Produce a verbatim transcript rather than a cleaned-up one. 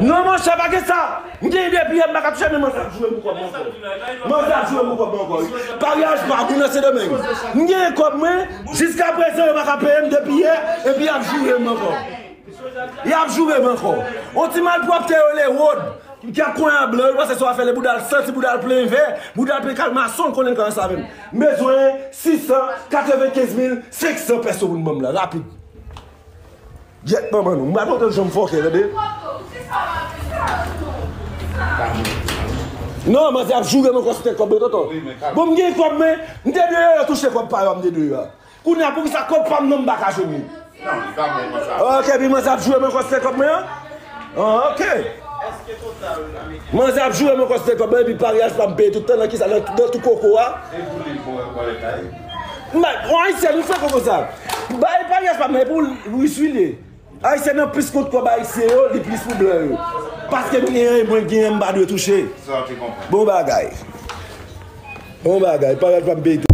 Non, monchè, pa gen sa. M gen de piyè, m pa ka touche, men manzè ap joure m pou kòb mwen ankò. Manzè ap joure m pou kòb mwen ankò, wi. Paryaj pa moun nan Sendomeng. M gen kòb mwen, jiska prezan, yo pa ka peye m de piyè, epi y ap joure m ankò. Y ap joure m ankò. On ti malpwòpte yo le wòd, ki ap konyen a blan, yo panse se w ap fè le bouda l santi, bouda l plen vè, bouda l plen kalmason, l konnen l ka ansanm avè m. M bezwen sis san katrevenkenz mil senk san pèso pou n ban m la, rapid. Gyèt manman nou. M pa kontan janm fòkè, tande? Non, manzè ap joure m ankò sou tèt kòb mwen, tonton. Bon, m gen kòb mwen, m te dwe yo touche kòb pa yo, m te dwe yo. Kounye a, poukisa kòb pa m nan m pa ka jwenn li? Ok, epi manzè ap joure m ankò sou tèt kòb mwen an? Ah, ok. Manzè ap joure m ankò sou tèt kòb mwen, epi paryaj pa m peye tout tan, nan kisa, nan, nan tou koko a? Bay, on ayisyen, nou fè koko sa. Bay paryaj pa m nan, e pou Ris wi l ye. Ayisyen nan plis kont kòb ayisyen yo, li plis pou blan yo. Paske m genyen, mwen genyen, m pa dwe touche. Bon bagay. Bon bagay, paryaj pa m peye tout.